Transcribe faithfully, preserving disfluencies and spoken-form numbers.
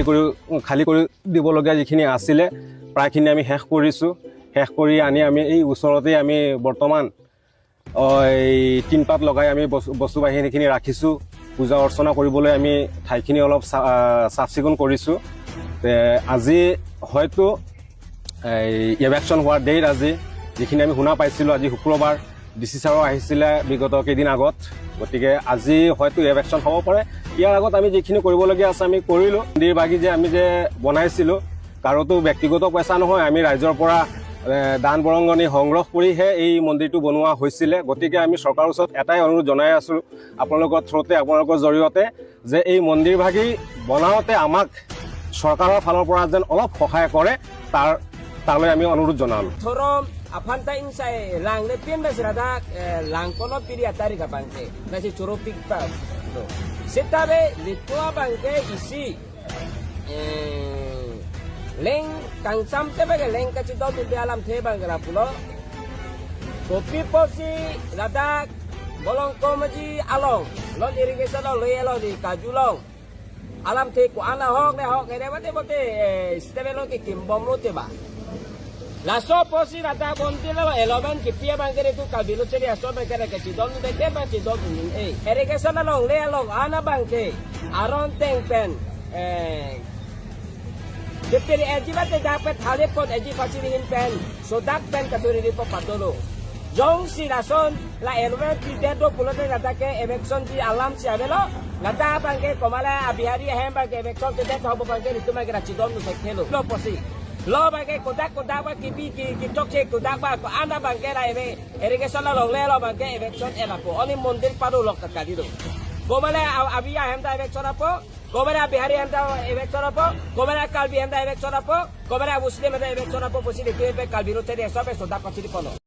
কৰি, খালী কৰি দিবলগীয়া যিখিনি আছিলে, প্ৰায়খিনি আমি শেষ কৰিছোঁ। শেষ কৰি আনি আমি এই ওচৰতে আমি বৰ্তমান, অ, এই টিনপাত লগাই আমি বস্তু, বস্তু বাহিনীখিনি ৰাখিছোঁ। পূজা অৰ্চনা কৰিবলৈ আমি ঠাইখিনি অলপ চা-, আ, চাফ চিকুণ কৰিছোঁ। তে আজি হয়তো এই ইভেকশ্যন হোৱাৰ ডেট আজি, যিখিনি আমি শুনা পাইছিলোঁ, আজি শুক্ৰবাৰ, ডি চি ছাৰো আহিছিলে বিগত কেইদিন আগত। গতিকে আজি হয়তো ইভেকশ্যন হ'ব পাৰে। ইয়াৰ আগত আমি যিখিনি কৰিবলগীয়া আছে আমি কৰিলোঁ। মন্দিৰ ভাগি যে আমি যে বনাইছিলোঁ, কাৰোতো ব্যক্তিগত পইচা নহয়, আমি ৰাইজৰ পৰা, এ, দান বৰঙণি সংগ্ৰহ কৰিহে এই মন্দিৰটো বনোৱা হৈছিলে। গতিকে আমি চৰকাৰৰ ওচৰত এটাই অনুৰোধ জনাই আছোঁ, আপোনালোকৰ থ্ৰুতে, আপোনালোকৰ জৰিয়তে, যে এই মন্দিৰ ভাগি বনাওঁতে আমাক চৰকাৰৰ ফালৰ পৰা যেন অলপ সহায় কৰে, তাৰ, তালৈ আমি অনুৰোধ জনালোঁ। Thorom aphan ta ingsai lang le pin bes radak, eh, lang kono piri atari ka bangke. Nasi choro pik pa. Seta be litua bangke isi. Eh, leng kangsam te bangke leng kachidon tu alam the bangke lapulo. Kopi pusi radak bolong komaji along. Lon irrigation along, loi along di kaju along. Alam the ko-an ahok le ahok ere bate bate, eh, step along ke kimbom lo te ba. Laso pusi rata bonti lo eleven kipi abangke tu kabilo cheri aso bangke kachidon bangke ba chidon ning, eh. Irrigation along le along ana bangke aron teng pen, eh, kepiri eji bate dak pen thali pot eji pachiri hin pen sodak pen katuri ripo padolo. Jongsi lason la eleven pidet do pulote ladak ke eviction ji alam si avelo. Ladak bangke komala a Bihari ahem bangke eviction te det hobo bangke ritu bangke rachidon nu sekhelo. Lo pusi. Lo bangke kodak kodak ba kipi ki, kitok che kodak ba ko-an abangke la eve irrigation along le lo bangke eviction elapo. Oni mondir pado lok kakadi do. Komala a, a Bihari ahem ta eviction apo. Komala a Bihari ahem ta eviction apo. Komala a Karbi ahem ta eviction apo. Komala a Muslim ahem ta eviction apo. Pusi de ke pe Karbi lo chede so pe sodak pachiri pono.